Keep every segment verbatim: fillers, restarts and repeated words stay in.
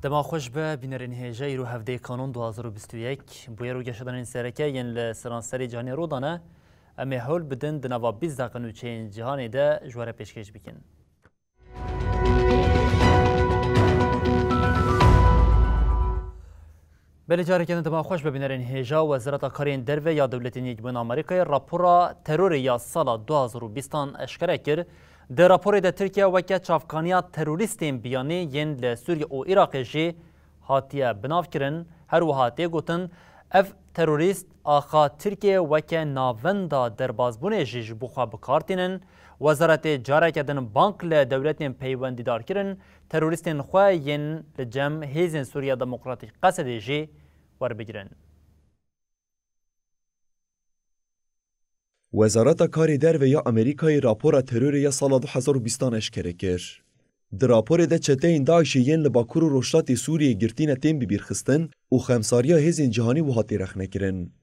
Dema xweş be, bînerên hêja, îro hevdeyê Kanon du hazar û bîst û yek, bûyer û geşedanên sereke yên li seranserê cîhanê rû dane, em ê hewl bidin di nava bîst deqe nûçeyên cîhanê de ji we re pêşkêş bikin. Belê, careke din dema xweş be, bînerên hêja. Wezareta Karên Derve ya Dewletên Yekbûyî Amerîkayê rapora terorê ya sala du hazar û bîstan eşkere kir. Di raporê de Tirkiye weke çavkaniya terorîstên biyanî yên li Sûriye û Iraqê jî hatiye binavkirin. Her wiha tê gotin, ev terorîst axa Tirkiye weke navenda derbazbûnê jî ji bo xwe bi kar tînin. Wezaretê careke din bang li dewletên peywendîdar kirin, terorîstên xwe yên li cem Hêzên Sûriya Demokratîk, Qesedê jî werbigirin. Wezareta Karê Derve ya Amerîkayê rapora terorê ya sala du hezar û bîstan eşkere kir. Di raporê de çeteyên DAIŞê yên li Bakur û Rojhilatê Sûriyê girtîne tên bibîrxistin û xemsariya hêzên cîhanî wiha tê rexnekirin.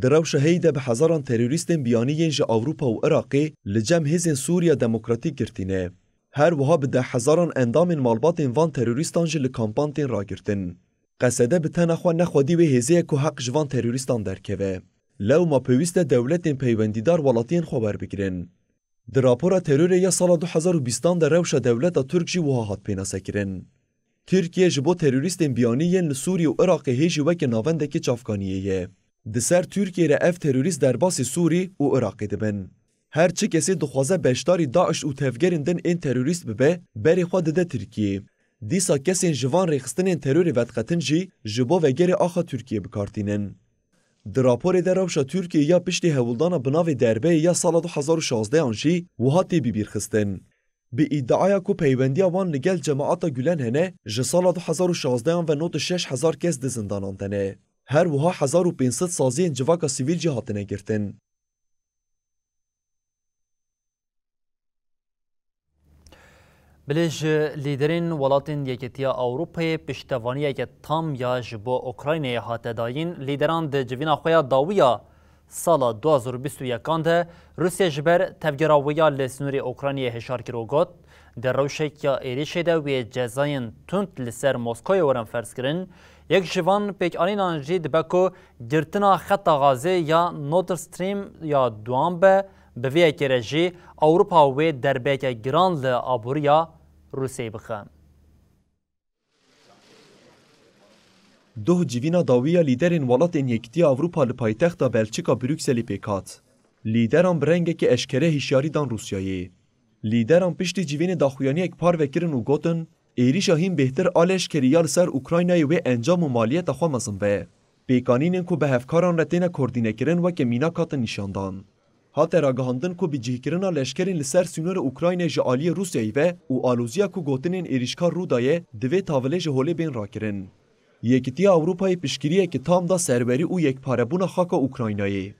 Di rewşa heyî de bi hezaran terorîstên biyanî yên ji Ewropa û Iraqê li cem hêzên Sûriya Demokratîk girtîne. Her wiha bi deh hezaran endamên malbatên van terorîstan jî li kampan tên ragirtin. Qesede bi tena xwe ne xwedî wê hêzê ye ku heq ji van terorîstan derkeve. Lewma pêwîst e dewletên peywendîdar welatiyên xwe werbigirin. Di rapora terorê ya sala du hezar û bîstan de rewşa dewleta Tirk jî wiha hat pênasekirin. Tirkiye ji bo terorîstên biyanî yên li Sûriyê û Iraqê hêjî weke navendekê çavkaniyê ye. Di ser Tirkiyê re ev terorîst derbasî Sûrî û Iraqê dibin. Her çi kesê dixwaze beşdarî DAIŞ û tevgerên din ên terorîst bibe, berê xwe dide Tirkiyê. Dîsa kesên ji van rêxistinên terorê vediqetin jî ji bo vegerê axa Tirkiyê bi kar tînin. Di raporê de rewşa Tirkiyê ya piştî hewldana bi navê derbeyê ya sala du hezar û şazdehan jî wiha tê bibîrxistin. Bi îdiaya ku peywendiya wan li gel Cemaeta Gulen hene, ji sala du hezar û şazdehan ve nod û şeş hezar kes di zindanan de ne. Her wiha hezar û pênc sed saziyên civaka sivîl jî hatine girtin. Bilêj lîderên welatên Yekîtiya Ewropayê piştevaniyeke tam ya ji bo Ukraynayê hate dayîn. Lîderan di civîna xwe ya dawî ya sala du hazar û bîst û yekan de Rûsya ji ber tevgera wê ya li sînorê Ukraynayê hişar kir û got, di rewşek ya êrişê de wê cezayên tund li ser Moskoyê werin ferzkirin. Yek ji van pêkanînan jî dibe ku girtina xeta gazê ya Nord Stream ya duan be, bi vê yekê re jî Ewropa wê derbeyeke giran li aboriya Rûsyayê bixe. Doh civîna dawî ya lîderên welatên Yekîtiya Ewropa li paytexta Belçika Brukselê pêk hat. Lîderan bi rengekî eşkere hişyarî dan Rûsyayê. Lîderan piştî civînê daxuyaniyek parve kirin û gotin, êrîşa hîn bêhtir a leşkerî ya li ser Ukraynayê wê encam û maliyeta xwe mezin be. Pêkanînên ku bi hevkaran re têne koordînekirin weke mînak hatin nîşandan. Hate ragihandin ku bicihkirina leşkerên li ser sînorê Ukraynayê ji aliyê Rûsyayê ve û aloziya ku gotinên êrîşkar rû daye, divê tavilê ji holê bên rakirin. Yekîtiya Ewropayê piştgiriyeke tam da serwerî û yekparebûna xaka Ukraynayê.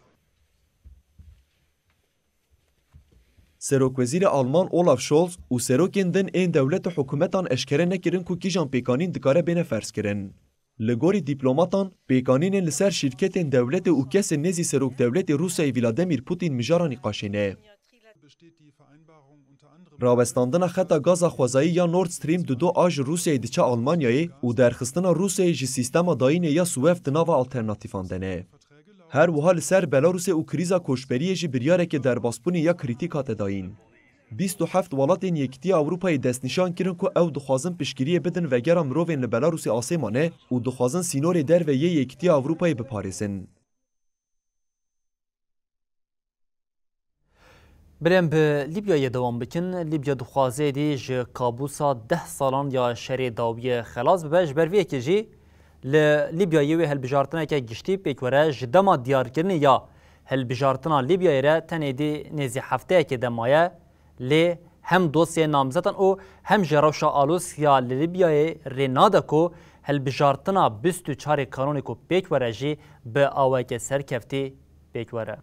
Serokwezîrê Alman Olaf Scholz û serokên din ên dewlet û hikûmetan eşkere nekirin ku kîjan pêkanîn dikare bêne ferzkirin. Li gorî dîplomatan, pêkanînên li ser şîrketên dewletê û kesên nêzî serokdewletê Rûsyayê Vladimir Putin mijara nîqaşê ne. Rawestandina xeta gaza xwezayî ya Nord Stream du a ji Rûsyayê diçe Almanyayê û derxistina Rûsyayê ji sîstema dayînê ya SWIFT di nava alternatîfan de ne. Her wiha li ser Belarusê û krîza koçberiyê jî biryareke derbasbûnê ya krîtîk hate dayîn. Bîst û heft welatên Yekîtiya Ewropayê destnîşan kirin ku ew dixwazin piştgiriyê bidin vegera mirovên li Belarusê asê mane û dixwazin sînorê derve yê Yekîtiya Ewropayê biparêzin. Belê em bi Lîbyayê dewam bikin. Lîbya dixwaze êdî ji kabûsa deh salan ya şerê dawiyê xelas bibe. Ji ber vê yekê jî li Lîbyayê wê hilbijartineke giştî pêk were. Ji dema diyarkirinê ya hilbijartina Lîbyayê re tenê êdî nêzî hefteyekê de maye. Lê Hem dosyayê namzetan û hem jî rewşa alozî ya li Lîbyayê rê nade ku hilbijartina bîst û çarê Kanûnê ku pêk were jî bi awayeke serkeftî pêk were.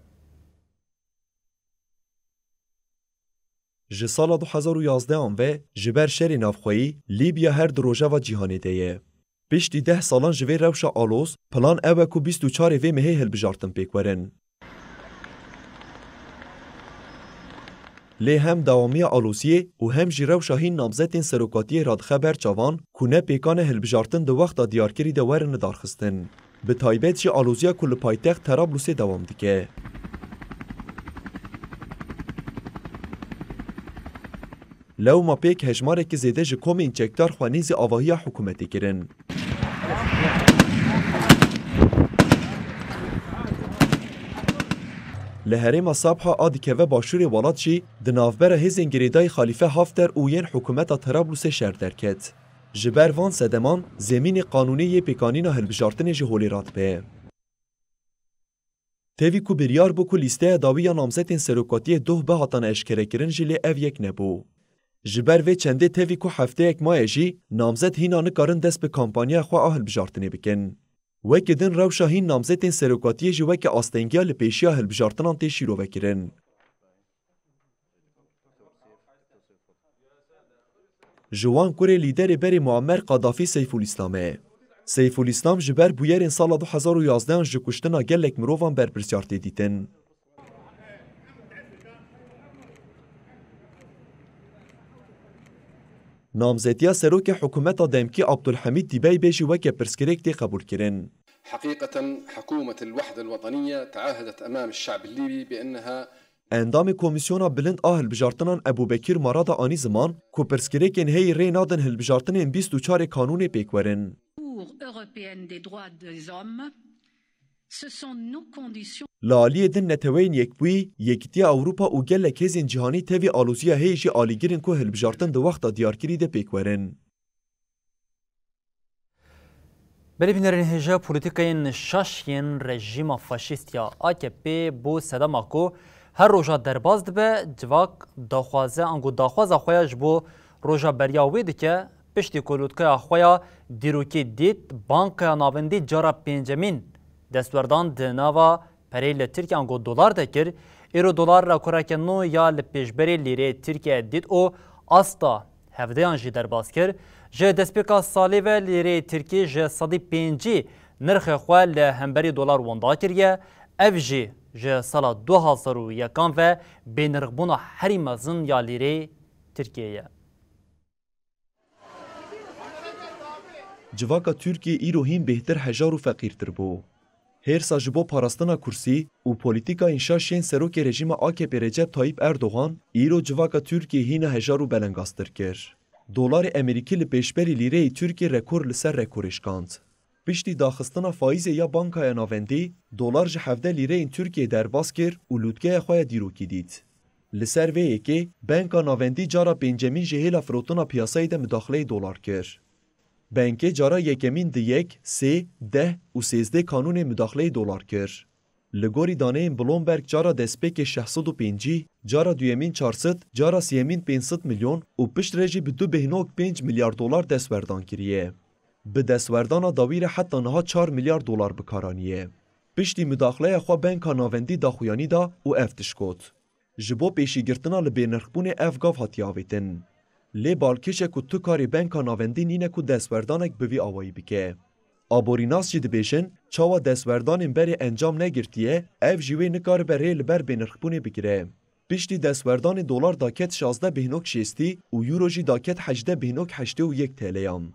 Ji sala du hezar û yazdehan ve ji ber şerê navxweyî, Lîbya her di rojeva cîhanê de ye. Piştî deh salan ji vê rewşa aloz, plan ew e ku bîst û çarê vê mehê hilbijartin pêk werin. Lê hem dewamiya aloziyê û hem jî rewşa hîn namzetên serokatiyê radixe ber çavan ku ne pêkan e hilbijartin di wexta diyarkirî de werin lidarxistin. Bi taybet jî aloziya ku li paytext Terablusê dewam dike. Lewma pêk hejmareke zêde ji komên çekdar xwe nêzî avahiya hikûmetê kirin. Li herêma Sabha a dikeve başûrê welat jî di navbera hêzên girêdayî Xalîfe Hafter û yên hikûmeta Terablusê şer derket. Ji ber van sedeman, zemînê qanûnî yê pêkanîna hilbijartinê ji holê radibe. Tevî ku biryar bû ku lîsteya dawî ya namzetên serokatiyê doh bihatane eşkerekirin jî lê ev yek nebû. Ji ber vê çendê tevî ku hefteyek maye jî namzet hîna nikarin dest bi kampanyaya xwe a hilbijartinê bikin. Weke din rewşa hîn namzetên serokatiyê jî weke astengiya li pêşiya hilbijartinan tê şîrovekirin. Ji wan kurê lîderê berê Muammer Qadafî Seyfulîslam e. Seyfulîslam ji ber bûyerên sala du hezar û yazdehan ji kuştina gelek mirovan berpirsiyar tê dîtin. Namzetiya serokê hikûmeta demkî Abdulhamîd Dîbeybê jî weke pirsgirêk tê qebûlkirin. حقيقة، حكومة الوحدة الوطنية تعهدت أمام الشعب الليبي بأنها Endamê Komîsyona Bilind a Hilbijartinan Ebû Bekir Mara da anî ziman ku pirsgirêkên heyî rê nadin hilbijartinên bîst û çarê Kanûnê pêk werin. Cour européenne des droits des hommes, ce sont nos conditions. Li aliyê din Neteweyên Yekbûyî, Yekîtiya Ewropa û gelek hêzên cîhanî tevî aloziya heyî jî alîgir in ku hilbijartin di wexta diyarkirî de pêk werin. Belê bînerên hêja, polîtîkayên şaş yên rejîma faşîst ya A K P bo sedema ku her roja derbas dibe, civak daxwaze ango daxwaza xwe ya ji bo roja beriya wê dike, piştî ku lûtkaya xwe ya dîrokî dît, Bankaya Navendî cara pêncemîn destwerdan di nava pereyê li Tirkiye ango dolar de kir, îro dolar rekoreke nû ya li pêşberî lîreyê Tirkiye dît û asta hevdeyan jî derbas kir. Ji destpêka salê ve lîreyê Tirkî ji sedî pêncî nirxê xwe li hemberî dolar wenda kiriye. Ev jî ji sala du hezar û yekan ve bênirxbûna herî mezin ya lîreyê Tirkiyê ye. Civaka Tirkiyê îro hîn bêhtir hejar û feqîrtir bû. Hêrsa ji bo parastina kursî û polîtîkayên şaş yên serokê rejîma A K P Recep Tayyip Erdogan îro civaka Tirkiyê hîna hejar û belengaztir kir. Dolarê Amerîkî li pêşberî lîreyê Tirkiyê rekor li ser rekorê şikand. Piştî daxistina faîzê ya Bankaya Navendî, dolar ji hevdeh lîreyên Tirkiyê derbas kir û lûtkeya xwe ya dîrokî dît. Li ser vê yekê, Banka Navendî cara pêncemîn ji hêla firotina piyasayê de mudaxileyê dolar kir. Bankê cara yekemîn di yek, sê, deh û sêzdeh kanûnê mudaxileyê dolar kir. Li gorî daneyên Bloomberg cara destpêkê şeş sed û pêncî, cara duyemîn çar sed, cara siyemîn pênc sed milyon û piştre jî bi du bêhnok pênc milyar dolar destwerdan kiriye. Bi destwerdana dawî re heta niha çar milyar dolar bi kar aniye. Piştî mudaxileya xwe Banka Navendî daxuyanî da û ev tişt got: Ji bo pêşîgirtina li bênirxbûnê ev gav hatiye avêtin. Lê balkêş e ku tu karê Banka Navendî nîne ku destwerdanek bi vî awayî bike. Aborînas jî dibêjin, çawa destwerdanên berê encam negirtiye, ev jî wê nikaribe rê li ber bênirxbûnê bigire. Piştî destwerdanê dolar daket şazdeh bêhnok şêstî û euro jî daket hejdeh bêhnok heştê û yek T L'yan.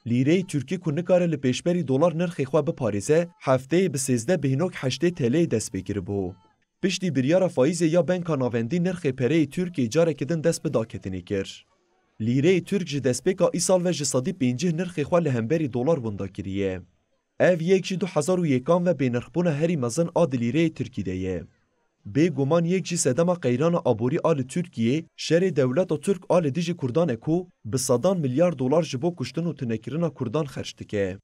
Lîreyê Tirkî ku nikare li pêşberî dolar nirxê xwe biparêze, hefteyê bi sêzdeh bêhnok heştê T L'yê dest pê kiribû. Piştî biryara faîzê ya Banka Navendî nirxê pereyê Tirkiyê careke din dest bi daketinê kir. Lîreyê Tirk ji destpêka îsal ve ji sedî pêncî nirxê xwe li hemberî dolar winda kiriye. Ev yek ji du hezar û yekan ve bênirxbûna herî mezin a di lîreyê Tirkî de ye. Bêguman yek jî sedema qeyrana aborî a li Tirkiyê, şerê dewleta Tirk a li dijî Kurdan e ku bi sedan milyar dolar ji bo kuştin û tunekirina Kurdan xerc dike.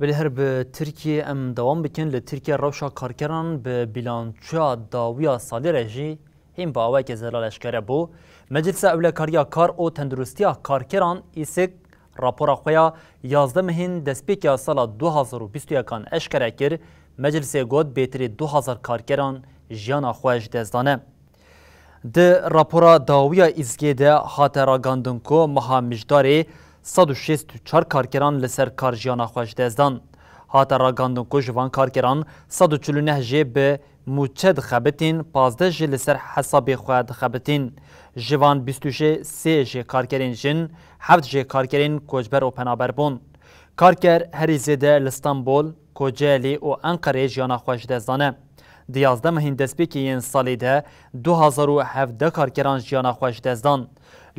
Belê her bi Tirkiyê em dewam bikin. Li Tirkiye rewşa karkeran bi bîlançoya dawiya salê re jî hîn bi awayekî zelal eşkere bû. Meclisa Ewlekariya Kar û Tenduristiya Karkeran, îsik, rapora xwe ya yazdeh mehên destpêkê ya sala du hazar û bîst û yekan eşkere kir. Meclisê got bêtirî du hazar karkeran jiyana xwe ji dest dane. Di rapora dawiya îsgê de hate ragandin ku meha Mijdarê sed û şêst û çar karkeran li ser kar jiyana xwe ji dest dan. Hate ragandin ku ji van karkeran sed û çil û neh jê bi mûçe dixebitîn, pazdeh jî li ser hesabê xwe dixebitîn. Ji van bîst û sê jê karkerên jin, heft jê karkerên koçber û penaber bûn. Karker herî zêde li Stenbol, Kocaeli û Enqerê jiyana xwe ji dest dane. Di yazdeh mehên destpêkê yên salê de du hazar û hevdeh karkeran jiyana xwe ji dest dan.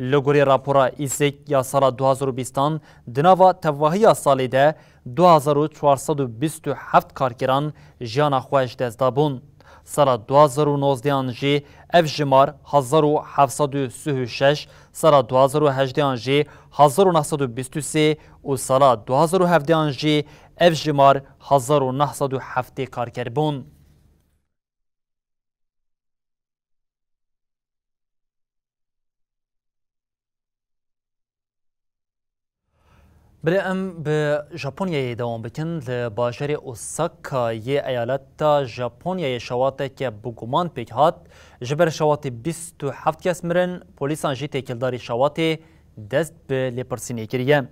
Li gorî rapora îsik ya sala du hazar û bîstan, di nava tevahiya salê de du hazar û çar sed û bîst û heft karkeran jiyana xwe ji dest dabûn. Sala du hazar û nozdehan jî ev jimar hezar û heft sed û sî û şeş, sala du hazar û hejdehan jî hezar û neh sed û bîst û sê û sala du hazar û hevdehan jî ev jimar hezar û neh sed û heftê karker bûn. Belê em bi Japonyayê dewam bikin. Li bajarê Osaka yê eyaleta Japonyayê şewateke bi guman pêk hat. Ji ber şewatê bîst û heft kes mirin, polîsan jî têkildarî şewatê dest bi lêpirsînê kiriye.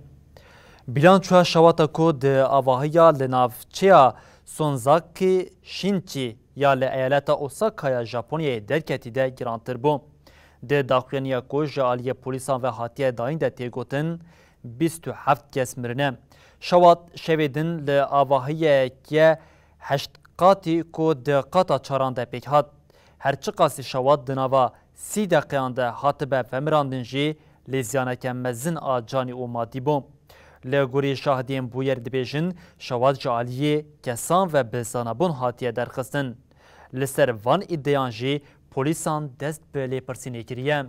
Bîlançoya şewata ku di avahiya li navçeya Sonzaki Shinchi ya li eyaleta Osaka ya Japonyayê derketî de girantir bû. Di daxuyaniya ku ji aliyê polîsan ve hatiye dayîn de tê gotin, bîst û heft kes mirine. Şewat şevê din li avahiyeke heşt qatî ku di qata çaran de pêk hat. Her çiqasî şewat di nava sî deqeyan de hatibe vemirandin jî, lê ziyaneke mezin a canî û madî bû. Li gorî şahidiyên bûyer dibêjin, şewat ji aliyê kesan ve bi zanabûn hatiye derxistin. Li ser van îdeyan jî polîsan dest bi lêpirsînê kiriye.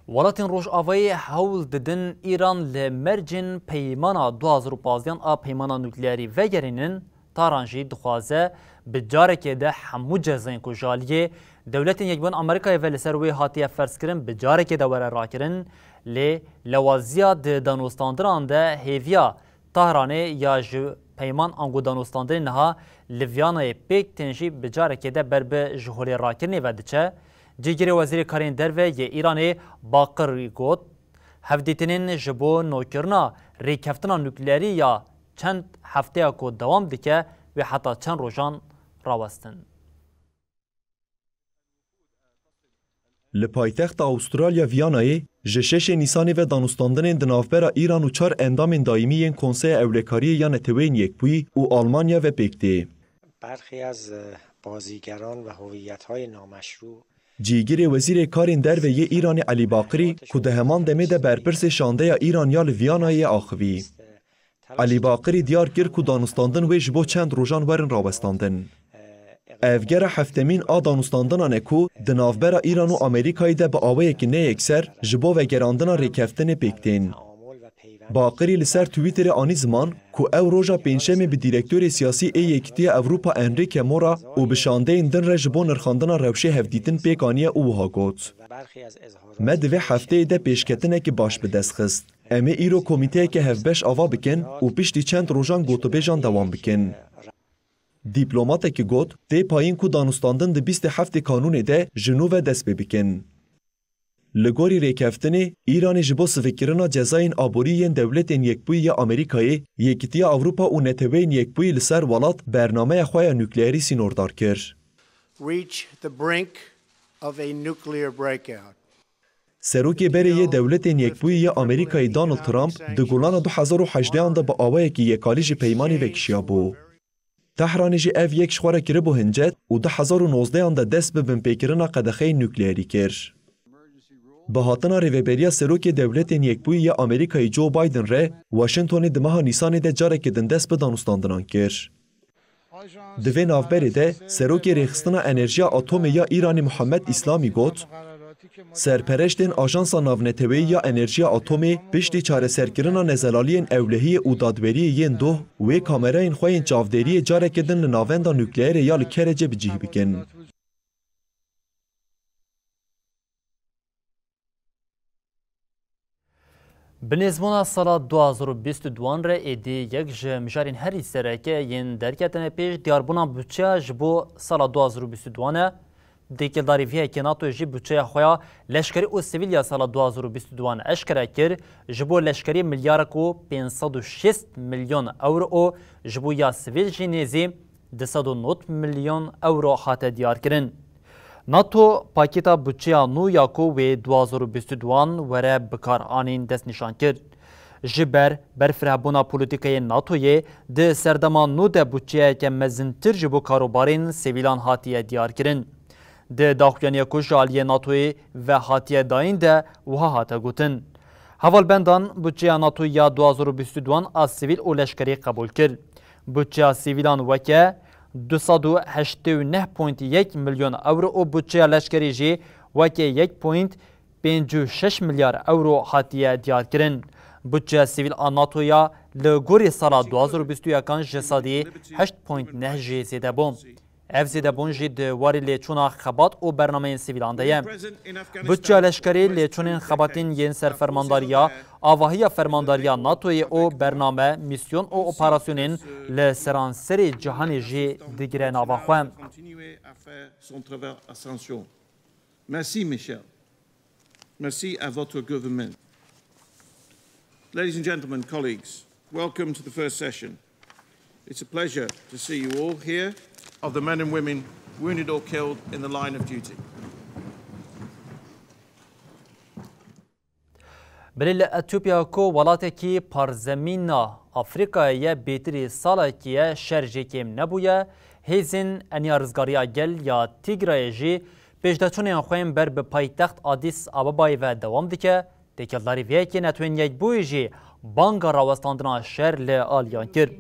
Welatên Rojavayê hewl didin Îran li mercên peymana du hazar û pazdeh a peymana nukleerî vegerînin, Tahran jî dixwaze bi carekê de hemû cezayên ku ji aliyê Dewletên Yekbûn Amerîkayê ve li ser wê hatiye ferzkirin bi carekê de were rakirin, lê lewaziya di danûstandinan de hêviya Tahranê ya ji peyman ango danûstandinê niha li Viyanayê pêk tên jî bi carekê de ber bi ji holê rakirinê ve diçe. Cîgirê Wezîrê Karên Derve yê Îranê Baqirî got, hevdîtinên ji bo nokirina rêkeftina nukleerî ya çend hefteya ku dewam dike, wê heta çend rojan rawestin. Li paytexta Awistralya Viyanayê ji şeşê Nîsanê ve danûstandinên di navbera Îran û çar endamên daîmî yên Konseya Ewlekariyê ya Neteweyên Yekbûyî û Almanya ve pêk tê. برخی از بازیگران و هویت‌های نامشروع Cîgirê Wezîrê Karên Derve yê Îranê Elî Baqirî, ku di heman demê de berpirsê şandeya Îran ya li Viyanayê ye, axivî. Elî Baqirî diyar kir ku danûstandin wê ji bo çend rojan werin rawestandin. Ev gera heftemîn a danûstandinan e ku di navbera Îran û Amerîkayê de bi awayekî neyekser ji bo vegerandina rêkeftinê pêk tên. Baqirî li ser Twitterê anî ziman ku ew roja pêncşemê bi dîrektorê siyasî ê Yekîtiya Ewropa Enrique Mora û bi şandeyên din re ji bo nirxandina rewşê hevdîtin pêk aniye û wiha got, Me di vê hefteyê de pêşketinekî baş bi dest xist. Em ê îro komîteyeke hevbeş ava bikin û piştî çend rojan gotûbêjan dewam bikin. Dîplomatekî got, tê payîn ku danûstandin di bîst û heftê Kanûnê de ji nû ve dest pê bikin. Li gorî rêkeftinê, Îranê ji bo sivikkirina cezayên aborî yên Dewletên Yekbûyî ya Amerîkayê, Yekîtiya Ewropa û Neteweyên Yekbûyî li ser welat bernameya xwe ya nukleerî sînordar kir. Reach the brink of a nuclear breakout. Serokê berê yê Dewletên Yekbûyî yê Amerîkayê Donald Trump di gulana du hezar û hejdehan de bi awayekî yekalî ji peymanê vekişiyabû. Tehranê jî ev yek ji xwe re kiribû hincet û du hezar û nozdehan de dest bi binpêkirina qedexeyên nukleerî kir. Bi hatina rêveberiya Serokê Dewletên Yekbûyî yê Amerîkayê Joe Biden re, Washingtonê di meha Nîsanê de careke din dest bi danûstandinan kir. Di vê navberê de Serokê Rêxistina Enerjiya Atomê ya Îranê Muhammed Îslamî got, Serpereştên Ajansa Navneteweyî ya Enerjiya Atomê piştî çareserkirina nezelaliyên ewlehiyê û dadweriyê yên doh wê kamerayên xwe yên çavdêriyê careke din li navenda nukleerê ya li Kerecê bi cih bikin. Bi nêzbûna sala du hazar û bîst û duan re êdî yek ji mijarên herî sereke yên derketine pêş diyarbûna budçeya ji bo sala du hazar û bîst û duan e. Têkildarî vê yekê NATO jî budçeya xwe ya leşkerî û sivîl ya sala du hazar û bîst û duan eşkere kir, ji bo leşkerî milyarek û pênc sed û şêst milyon ewro û ji bo ya sivîl jî nêzî du sed û nod milyon ewro hate diyarkirin. NATO pakêta budçeya nû ya ku wê du hazar û bîst û duan were bikaranîn destnîşan kir. Ji ber berfirehbûna polîtîkayê NATOyê di serdema nû de budçeyeke mezintir ji bo karobarên sivîlan hatiye diyarkirin. Di daxuyaniya ku ji aliyê NATOyê ve hatiye dayîn de wiha hate gotin, Hevalbendan budçeya NATO ya du hazar û bîst û duan a sivîl û leşkerî qebûl kir. Budçeya sivîlan weke du sed û heştê û neh point yek milyon ewro û budçeya leşkerî jî weke yek point pêncî û şeş milyar ewro hatiye diyarkirin. Budçeya sivîl a NATOya li gorî sala du hazar û bîst û yekan ji sedî heşt point neh jî zêde bû. Ev zêdebûn jî di warê lêçûna xebat û bernameyên sivîlan de ye. Budçeya leşkerî lêçûnên xebatên yên ser fermandariya, avahiya fermandariya NATOyê û bername, mîsyon û operasyonên li seranserê cîhanê jî digire nava xwe. Merci, Michel. Merci à votre gouvernement. Ladies and gentlemen, colleagues, welcome to the first session. It's a pleasure to see you all here, of the men and women wounded or killed in the line of duty. Belê li Etiyopya ku welatekî parzemîna Afrîkayê ye, bêtirî salekî ye şer jê kêm nebûye, hêzên Eniya Rizgariya Gel ya Tîgrayê jî pêşdeçûnên xwe yên ber bi paytext Adîs Abebayê ve dewam dike. Têkildarî vê yekê Netewên Yekbûyî jî banga rawestandina şer li aliyan kir.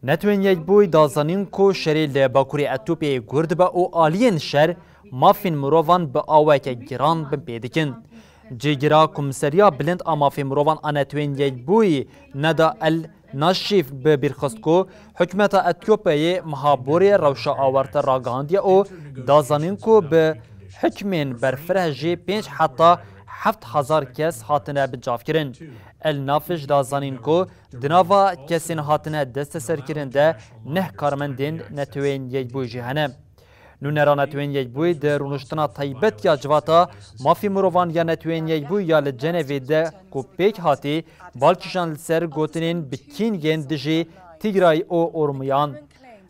Netewên Yekbûyî da zanîn ku şerê li bakurê Etiyopyayê gur dibe û aliyên şer mafên mirovan bi awayeke giran bin pê dikin. Cîgira Komîseriya Bilind a Mafê Mirovan a Netewên Yekbûyî Neda El Naşîf bi bîr xist ku hikûmeta Etiyopyayê meha borê rewşa awarte ragihandiye û da zanîn ku bi hikmên berfireh jî pênc heta heft hezar kes hatine bincavkirin. El Nafiş da zanîn ku di nava kesên hatine desteserkirin de neh karmendên Netewên Yekbûyî jî hene. Nûnera Netewên Yekbûyî di rûniştina taybet ya Civata Mafê Mirovan ya Netewên Yekbûyî ya li Cenevê de ku pêk hatî, bal kişand li ser gotinên bi kîn yên dijî Tîgray û Ormiyan.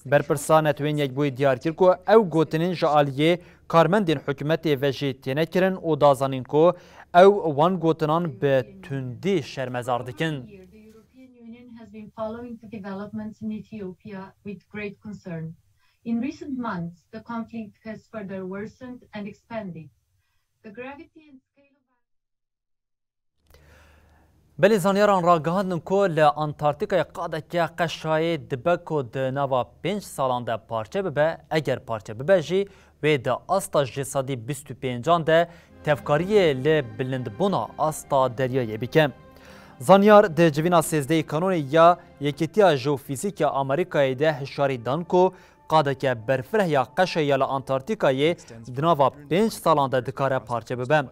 Berpirsa Netewên Yekbûyî diyar kir ku ew gotinên ji aliyê karmendên hikûmetê ve jî têne kirin û da zanîn ku ew wan gotinan bi tundî şermezar dikin. The European Union has been following the developments in Ethiopia with great concern. In recent months, the conflict has further worsened and expanded. The gravity and scale of Belê zanyaran ragihandin ku li Antarktîkayê qadeke qeşayê dibe ku di nava pênc salan de parçe bibe, eger parçe bibe jî wê di asta ji sedî bîst û pêncan de tevkariyê li bilindbûna asta deryayê bike. Zanyar di civîna sêzdehê Kanonê ya Yekîtiya Jeofîzîk ya Amerîkayê de hişyarî dan ku qadeke berfireh ya qeşeya li Antarktîkayê di nava pênc salan de dikare parçe bibe.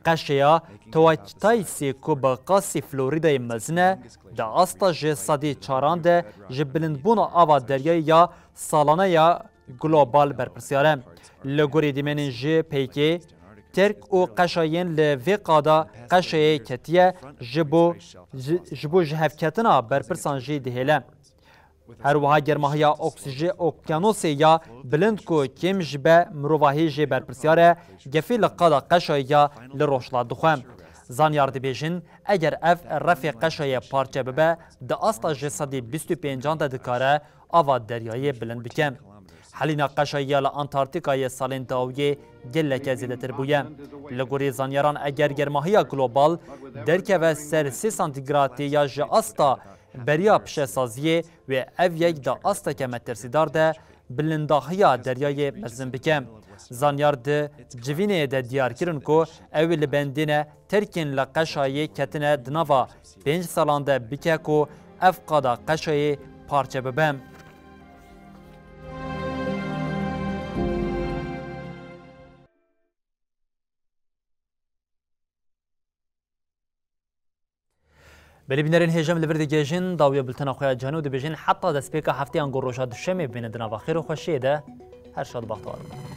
Qeşeya Tawakitaysê ku bi qasî Florîdayê mezin e, di asta ji sedî çaran de ji bilindbûna ava deryayê ya salane ya global berpirsiyar e. Li gorî dîmenên ji peykê, terk û qeşa yên li vê qada qeşeyê ketiye, ji bo, ji, ji bo ji hevketina berpirsan jî dihêle. Her wiha germahiya oksîjê okyanosê ya bilind ku kêm ji be mirovahî jê berpirsyar e, gefî li qada qeşayê ya li rojhilat dixwe. Zanyar dibêjin, eger ev refê qeşayê parçe bibe, di asta ji sedî bîst û pêncan de dikare ava deryayê bilind bike. Helîna qeşayê ya li Antarktîkayê salên dawiyê geleke zêdetir bûye. Li gorî zanyaran, eger germahiya global derkeve ser sê santîgratê ya ji asta beriya pişesaziyê, wê ev yek di asteke metirsîdar de bilindahiya deryayê mezin bike. Zanyar di civînê de diyar kirin ku ew li bendê ne terkên li qeşayê ketine di nava pênc salan de bike ku ev qada qeşayê parçe bibe. Belê bînerên hêja, em li vir digihêjin dawiya bultena xwe ya cîhanê û dibêjin heta destpêka hefteyan ku roja duşemê bimîne di nava xêr û xweşiyê de, her şad û bextewar bibin.